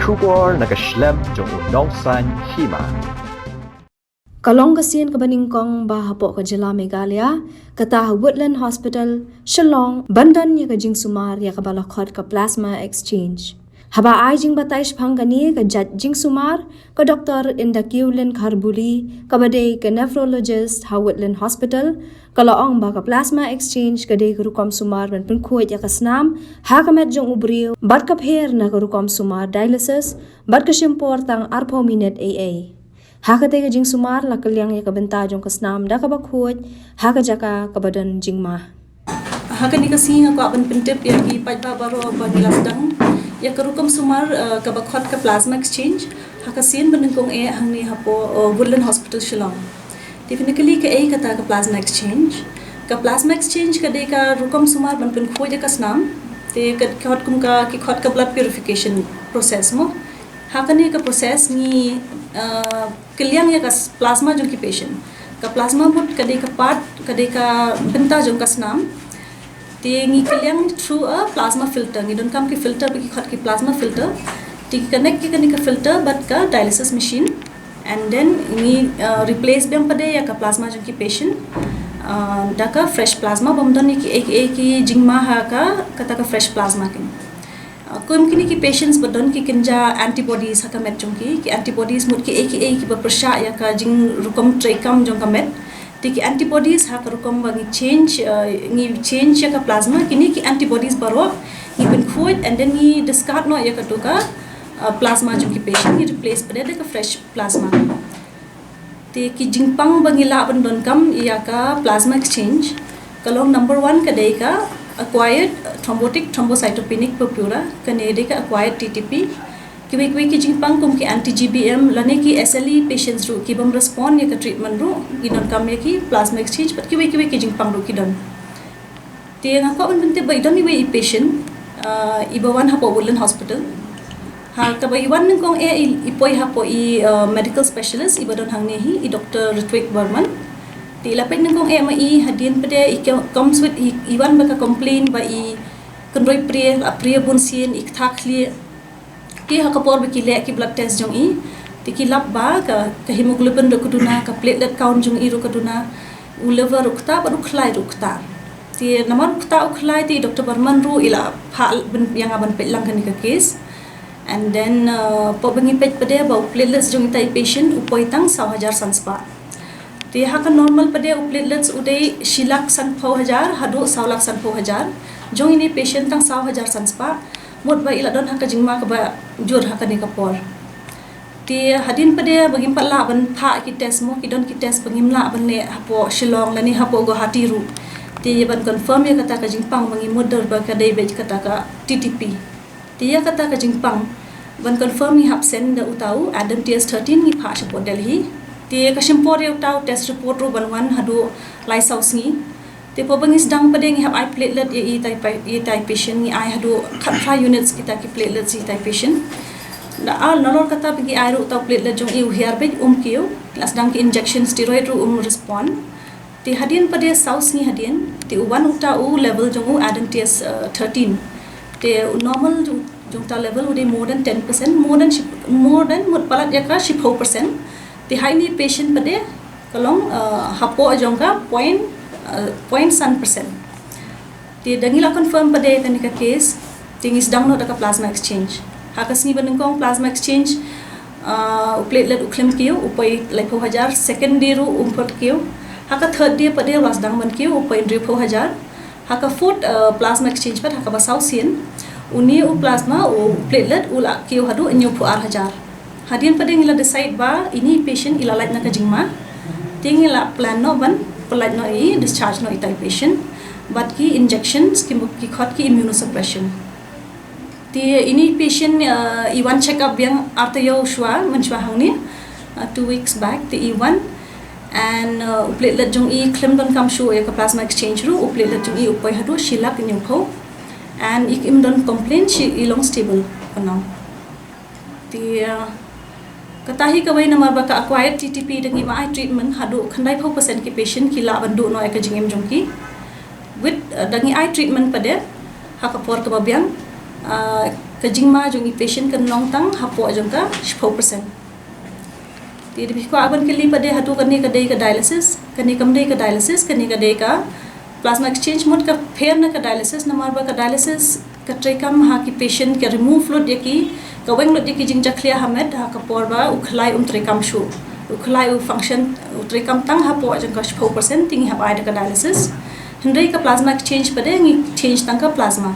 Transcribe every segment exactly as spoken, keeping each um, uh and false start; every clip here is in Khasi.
Khubor na ka shlem jong u nongsan hima. Ka long ka sien kaba nyngkong ba hapoh ka jylla Meghalaya, kata ha Woodland Hospital, Shillong, ban don ïa ka jingsumar ïa kaba la khot ka plasma exchange. Haba ai jingbatai shaphang kane ka jait jingsumar, ka Doktor Indakiewlyn Kharbuli, kaba dei ka nephrologist ha Woodland Hospital, ka la ong ba ka plasma exchange ka dei ka rukom sumar ban pynkhuid ïa ka snam ha ka met jong u briew, bad ka pher na ka rukom sumar dialysis, bad ka shim por tang arphew minit ei ei. Ha katei ka jingsumar la kylliang ïa ka bynta jong ka snam da kaba khuid ha ka jaka kaba don jingma. Ha kane ka sngi nga kwah ban pyntip ïa ki paidbah baroh ba ngi la sdang ïa ka rukom sumar, eh, kaba khot ka plasma exchange ha ka sien ba nyngkong eh hangne hapoh, eh, Woodland Hospital Shillong. Te phin ïa kylli kaei kata ka plasma exchange. Ka plasma exchange ka dei ka rukom sumar ban pynkhuid ïa ka snam. Te ka khot kum ka, ki khot ka blood purification process mo. Ha kane ka process ngi, uh, kylliang ïa ka s-, plasma jong ki patient. Ka plasma mut ka dei ka part, ka dei ka bynta jong ka snam. Te ngi kylliang through a plasma filter. Ngi donkam ki filter ba ki khot ki plasma filter. Te ngi connect ïa kane ka filter bad ka dialysis machine. And then ngi, uh, replace biang pat de ïa ka plasma jong ki patient, uh, da ka fresh plasma, bym don ïa ki, ïa ki, ïa ki jingma ha ka, kata ka fresh plasma kane. Uh, kum kine ki patients ba don ki kynja antibodies ha ka met jong ki, ki antibodies mut ki A K A kiba pyrshah ïa ka jingrukom treikam jong ka met. Te ki antibodies ha ka rukom ba ngi change, uh, ngi change ïa ka plasma, kine ki antibodies baroh ngi pynkhuid and then ngi discard noh ïa katu ka, uh, plasma jong ki patient, ngi replace pat de da ka fresh plasma. Te ki jingpang ba ngi lah ban donkam ïa ka plasma exchange, ka long number one ka dei ka acquired thrombotic thrombocytopenic purpura, kane dei ka acquired T T P. Kiwei kiwei ki jingpang kum ki anti G B M lane ki S L E patients ruh ki bym respond ïa ka treatment ruh, ngi donkam ïa ki plasma exchange, bad kiwei kiwei ki jingpang ruh ki don. Te nga kwah ban pyntip ba i don iwei i patient, ah, iba wan hapoh Woodland Hospital. Ha kaba i wan nyngkong eh i, i poi hapoh i, ah, medical specialist iba don hangne hi, i Doktor Ritwik Barman. Te i la peit nyngkong eh ma i, hadien pat de i ke-, comes with i, i wan bad ka complain ba i kynroi prie, la prie bun sien, i ktah khlieh. Te ha ka por ba ki leh ki blood test jong i, te ki lap ba ka, ka hemoglobin ruh ka duna, ka platelet count jong i ruh ka duna, u liver ruh ktah, bad u khlai ruh ktah. Te namar u ktah u khlai te i Doktor Barman ruh i la phah ban, ïa nga ban peit lang kane ka case. And then, uh, por ba ngi peit pat de ba u platelets jong itai i patient u poi tang saw hajar san spah. Te ha ka normal pat de u platelets u dei shi lak sanphew hajar haduh saw lak sanphew hajar. Jong ine i patient tang saw hajar san spah. Mut ba i la don ha ka jingma kaba jur ha kane ka por. Te hadien pat de ba ngim pat lah ban phah ki test mo, ki don ki test ba ngim lah ban leh hapoh Shillong lane hapoh Guwahati ruh. Te ïa ban confirm ïa kata ka jingpang ba ngi mutdur ba ka dei beit kata ka T T P. Te ïa kata ka jingpang ban confirm ngi hap send da uta u Adam T S thirteen ngi phah shapoh Delhi. Te ka shim por ïa uta u test report ruh ban wan haduh lai saw sngi. Te por ba ngi sdang pat de ngi hap ai platelet ïa itai pa-, ïa itai patient, ngi ai haduh khatphra units kita ki platelets ïa itai patient. Da ar nalor kata ba ngi ai ruh uta u platelet jong i u hiar beit, um kiew. La sdang ki injection steroid ruh um respond. Te hadien pat de saw sngi hadien, te u wan uta u level jong u Adam T S, uh, thirteen. Te u normal jong, jong uta level u dei more than ten percent, more than shi-, more than mut palat ïa ka shiphew percent. Te ha ine i patient pat de ka long, uh, hapoh jong ka point, uh, point san percent. Te da ngi la confirm pat de kane ka case, te ngi sdang noh da ka plasma exchange. Ha ka sngi ba nyngkong plasma exchange, uh, u platelet u khlem kiew, u poi laiphew hajar, second day ruh um pat kiew. Ha ka third day pat de u la sdang ban kiew, u poi hynriewphew hajar. Ha ka fourth, uh, plasma exchange pat ha kaba saw sien, une u plasma, u platelet u la kiew haduh hynñiewphew ar hajar. Hadien pat de ngi la decide ba ine i patient i la lait na ka jingma. Te ngi la plan noh ban pyllait noh i, discharge noh itai i patient. Bad ki injections ki, ki khot ki immunosuppression. Te ine i patient, uh, i wan check up biang ar taïew shuwa, mynshuwa hangne, uh, two weeks back, te i wan. And, uh, u platelet jong i khlem donkam shuh ïa ka plasma exchange ruh, u platelet jong i u poi haduh shi lak hynñiewphew. And i, im don complain, shi i long stable for now. Te, uh, kata hi kawei namar ba ka acquired T T P da ngi ma ai treatment haduh khyndaiphew percent ki patient ki lah ban duh noh ïa ka jingim jong ki. With, uh, da ngi ai treatment pat de ha ka por kaba biang, uh, ka jingma jong i patient kan long tang hapoh jong ka shiphew percent. Te da phi kwah ban kylli pat de hato kane ka dei ka dialysis, kane kam dei ka dialysis, kane ka dei ka plasma exchange, mut ka pher na ka dialysis, namar ba ka dialysis ka treikam ha ki patient, ka remove lut ïa ki, ka weng lut ïa ki jingjakhlia ha met ha ka por ba u khlai um treikam shuh. U khlai u function u treikam tang hapoh jong ka shiphew percent, te ngi hap ai da ka dialysis. Hynrei ka plasma exchange pat de ngi change tang ka plasma.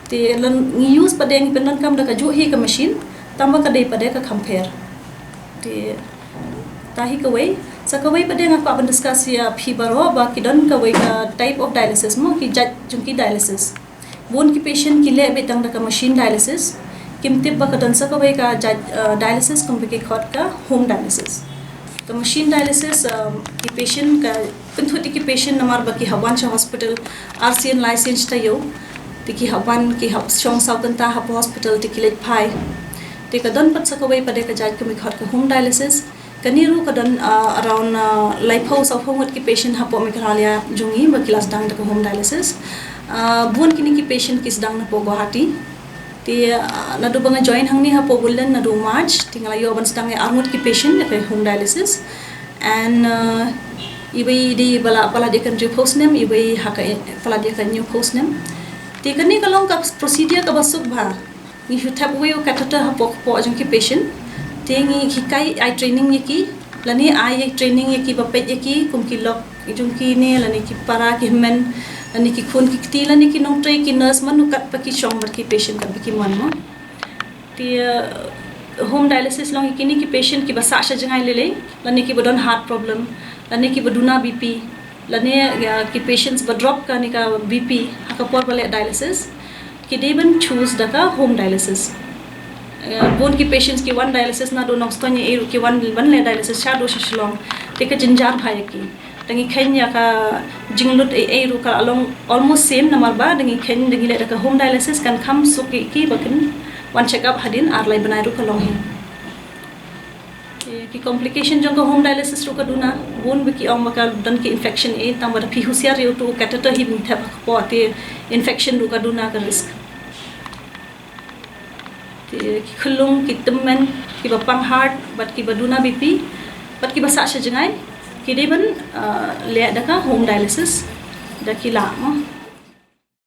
Te lada ngi use pat de ngi pyndonkam da kajuh hi ka machine, tang ba ka dei pat de ka kham pher. Te ta hi kawei, sa kawei pat de nga kwah ban discuss ïa phi baroh ba ki don kawei ka type of dialysis mo, ki jait jong ki dialysis. Bun ki patient ki leh beit tang da ka machine dialysis, kim tip ba ka don sa kawei ka jait, uh, dialysis kumba ki khot ka home dialysis. Ka machine dialysis, um, ki patient ka pynthut ïa ki patient namar ba ki hap wan sha hospital ar sien lai sien shi taïew. Te ki hap wan, ki hap shong saw kynta hapoh hospital te ki leit phai. Te ka don pat sa kawei pat de ka jait kumba ki khot ka home dialysis. Kane ruh ka don, uh, around, uh, laiphew sawphew ngut ki patient hapoh Meghalaya jong ngi ba ki la sdang da ka home dialysis. Uh, bun kine ki patient ki sdang napoh Guwahati. Te, uh, naduh ba nga join hangne hapoh Woodland naduh March, te nga la ïoh ban sdang ïa arngut ki patient ïa ka home dialysis. And, uh, iwei dei ba la palat ïa ka hynriewphew snem, iwei ha ka palat ïa ka hynñiewphew snem. Te kane ka long ka procedure kaba suk bha. Ngi shu thep wei u catheter hapoh kpoh jong ki patient. Te ngi hikai, ai training ïa ki, lane ai training ïa ki ba peit ïa ki kum ki lok jong ki ne, lane ki para ki hynmen, lane ki khun ki kti, lane ki nongtrei, ki nurse, mano kat ba ki shong bad ki patient, kat ba ki mon mo. Te, uh, home dialysis long ïa kine ki patient kiba sah sha jngai lei lei, lane kiba don heart problem, lane kiba duna B P, lane ïa ki patients ba drop kane ka B P ha ka por ba leh dialysis, ki dei ban choose da ka home dialysis. Uh, bun ki patients ki wan dialysis naduh Nongstoiñ ei ruh ki wan ban leh dialysis shaduh sha Shillong. Te ka jynjar bha ïa ki. Te ngi kheiñ ïa ka jinglut ei ei ruh ka la long almost same, namar ba da ngi kheiñ, da ngi leh da ka home dialysis kan kham suk ïa ki ba kin wan check up hadien ar lai bnai ruh ka long hi. Ki, ki complication jong ka home dialysis ruh ka duna, bun ba ki ong ba ka don ki infection ei, tang ba da phi husiar ïa utu u catheter hi ba ngi thep ha kpoh te infection ruh ka duna ka risk. Te ki khyllung, ki tymmen, kiba pang heart, bad kiba duna B P, bad kiba sah sha jngai, ki dei ban, uh, leh da ka home dialysis, da ki lah mo.